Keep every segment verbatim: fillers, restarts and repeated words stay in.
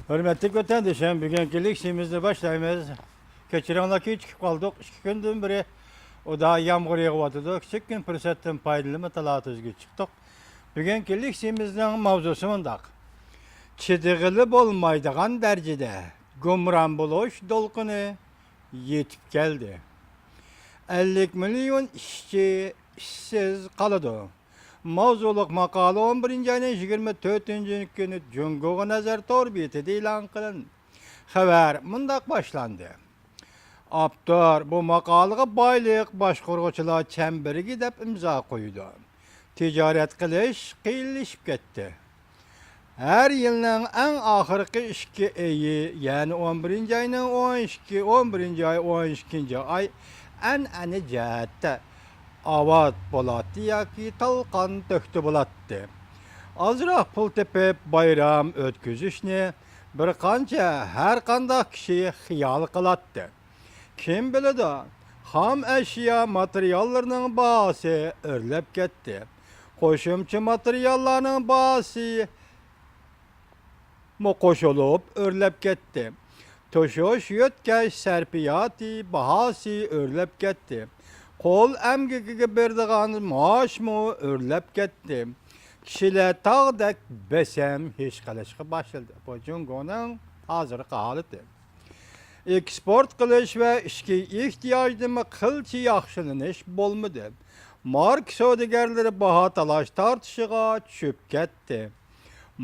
ھۆرمەتلىك ۋەتەندىشىم، بۈگۈنكى لېكسىيىمىزنى باشلايمىز. كەچۈرۈڭلار، كېچىكىپ قالدۇق. ئىككى كۈندىن بېرى ئۇدا يامغۇر يېغىۋاتىدۇ. كىچىككىنە پۇرسەتتىن پايدىلىنىپ تالا تۈزگە چىقتۇق. بۈگۈنكى لېكسىيىمىزنىڭ ماۋزۇسى مۇنداق: چىدىغىلى بولمايدىغان دەرىجىدە گۇمران بولۇش دولقۇنى يېتىپ كەلدى. ئەللىك مىليون ئىشچى ئىشسىز قالىدۇ. ماۋزۇلۇق ماقالە ئون بىرىنچى ئاينىڭ يىگىرمە تۆتىنچى كۈنى جۇڭگوغا نەزەر تور بېتىدە ئېلان قىلىندى. خەۋەر مۇنداق باشلاندى: ئاپتور بۇ ماقالىغا بايلىق باشقۇرغۇچىلار چەمبىرىكى دەپ ئىمزا قويىدۇ. تىجارەت قىلىش قىيىنلىشىپ كەتتى. ھەر يىلنىڭ ئەڭ ئاخىرقى ئىككى ئېيى، يەنى ئون بىرىنچى ئاينىڭ ئون ئىككى، ئون بىرىنچى ئاي، ئون ئىككىنچى ئاي ئەنئەنە جەھەتتە ئاۋات بولاتتى ياكى تالقان تۆكتە بولاتتى. ئازراق پۇل تېپىپ، بايرام ئۆتكۈزۈشنى بىر قانچە، ھەر قانداق كىشى خىيال قىلاتتى. كىم بىلىدۇ، خام ئەشيا ماتېرىياللىرىنىڭ باھاسى ئۆرلەپ كەتتى. قوشۇمچە ماتېرىياللارنىڭ باھاسى مۇ قوشۇلۇپ ئۆرلەپ كەتتى. توشۇش يۆتكەش سەرپىياتى باھاسى ئۆرلەپ كەتتى. قول ئەمگىكىگە بېرىدىغان مائاشمۇ ئۆرلەپ كەتتى. كىشىلەر تاغدەك بەسەم ھېس قىلىشقا باشلىدى. بۇ جۇڭگونىڭ ھازىرقى ھالىتى. ئېكسپورت قىلىش ۋە ئىچكى ئېھتىياجدىمۇ قىلچە ياخشىلىنىش بولمىدى. ماركا سودىگەرلىرى باھا تالاش تارتىشىغا چۈشۈپ كەتتى.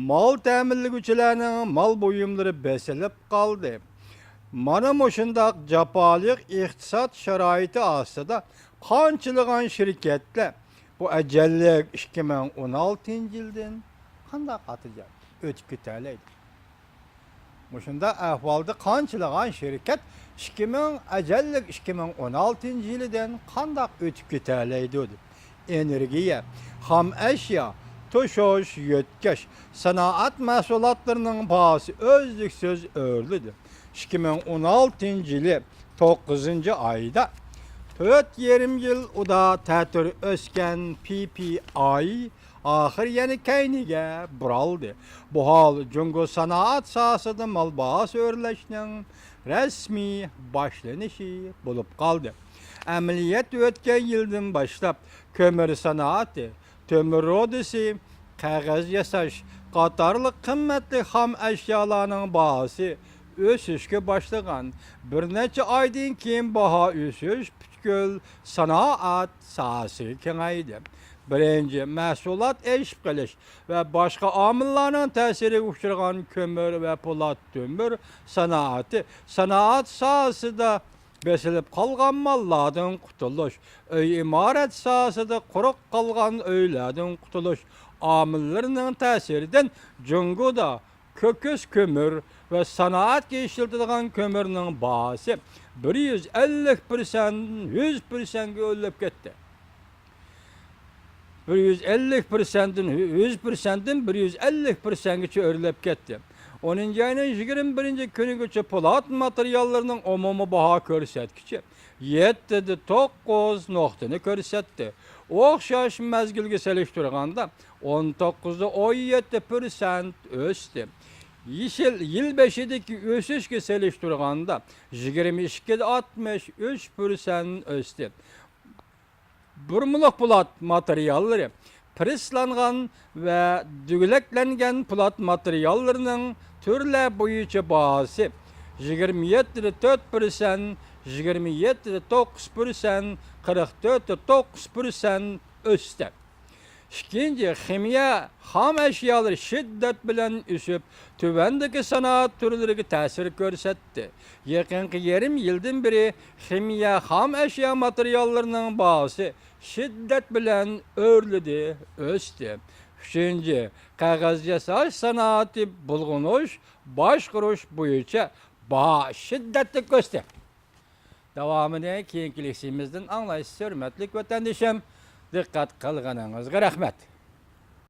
مال تەمىنلىگۈچىلەرنىڭ مال بۇيۇملىرى بېسىلىپ قالدى. مانا مۇشۇنداق جاپالىق ئىقتىساد شارائىتى ئاستىدا قانچىلىغان شىركەتلەر بۇ ئەجەللىك ئىككى مىڭ ئون ئالتىنچى يىلدىن قانداق ئاتىجان ئۆتۈپ كېتەلەيدۇ؟ مۇشۇنداق ئەھۋالدا قانچىلىغان شىركەت ئىككى مىڭ، ئەجەللىك ئىككى مىڭ ئون ئالتىنچى يىلىدىن قانداق ئۆتۈپ كېتەلەيدۇ دەپ. ئېنېرگىيە، خام ئەشيا، توشۇش، يۆتكەش، سانائەت مەھسۇلاتلىرىنىڭ باھاسى ئۈزلۈكسىز ئۆرلىدى. ئىككى مىڭ ئون ئالتىنچى يىلى توققۇزىنچى ئايدا تۆت يېرىم يىل ئۇدا تەتۈر ئۆسكەن پى پى ئاي ئاخىر يەنە كەينىگە بۇرالدى. بۇ ھال جۇڭگو سانائەت ساھەسىدە مال باھاسى ئۆرلەشنىڭ رەسمىي باشلىنىشى بولۇپ قالدى. ئەمەلىيەتتە ئۆتكەن يىلدىن باشلاپ كۆمۈر سانائىتى، تۆمۈر رۇدىسى، قەغەز ياساش قاتارلىق قىممەتلىك خام ئەشيالارنىڭ باھاسى ئۆسۈشكە باشلىغان. بىر نەچچە ئايدىن كېيىن باھا ئۆسۈش پۈتكۈل سانائەت ساھەسىگە كېڭەيدى. بىرىنچى، مەھسۇلات ئېشىپ قېلىش ۋە باشقا ئامىللارنىڭ تەسىرىگە ئۇچرىغان كۆمۈر ۋە پولات تۆمۈر سانائىتى، سانائەت ساھەسىدە بېسىلىپ قالغان ماللاردىن قۇتۇلۇش، ئۆي ئىمارەت ساھەسىدە قۇرۇق قالغان ئۆيلەردىن قۇتۇلۇش ئامىللىرىنىڭ تەسىرىدىن جۇڭگودا كۆكۈس كۆمۈر ۋە سانائەتكە ئىشلىتىدىغان كۆمۈرنىڭ باھاسى بىر يۈز ئەللىك پىرسەنت، يۈز پىرسەنتكە ئۆرلەپ كەتتى. بىر يۈز ئەللىك پىرسەنتتىن، يۈز پىرسەنتتىن بىر يۈز ئەللىك پىرسەنتكىچە ئۆرلەپ كەتتى. ئونىنچى ئاينىڭ يىگىرمە بىرىنچى كۈنىگىچە پولات ماتېرىياللىرىنىڭ ئومۇمىي باھا كۆرسەتكۈچى يەتتىدە توققۇز نۇقتىنى كۆرسەتتى. ئوخشاش مەزگىلگە سېلىشتۇرغاندا، ئون توققۇزدا ئون يەتتە پىرسەنت ئۆستى. يېشىل يىل بېشىدىكى ئۆسۈشكە سېلىشتۇرغاندا، يىگىرمە ئىككىدە ئاتمىش ئۈچ پىرسەنت ئۆستى. بۇرمىلىق پولات ماتېرىياللىرى، پىرېسلانغان ۋە دۈگىلەكلەنگەن پولات ماتېرىياللىرىنىڭ تۈرلەر بويىچە باھاسى يىگىرمە يەتتىدە تۆت پىرسەنت، يىگىرمە يەتتىدە توققۇز پىرسەنت، قىرىق تۆتتە توققۇز پىرسەنت ئۆستى. ئىككىنچى، خىمىيە خام ئەشيالىرى شىددەت بىلەن ئۆسۈپ، تۆۋەندىكى سانائەت تۈرلىرىگە تەسىر كۆرسەتتى. يېقىنقى يېرىم يىلدىن بېرى خىمىيە خام ئەشيا ماتېرىياللىرىنىڭ باھاسى شىددەت بىلەن ئۆرلىدى، ئۆستى. ئۈچىنچى، قەغەز ياساش سانائىتى، بۇلغىنىش، باشقۇرۇش بويىچە باھا شىددەتلىك ئۆستى. داۋامىنى كېيىنكى لېكسىيىمىزدىن ئاڭلايسىز، ھۆرمەتلىك ۋەتەندىشىم. دىققەت قىلغىنىڭىزغا رەھمەت.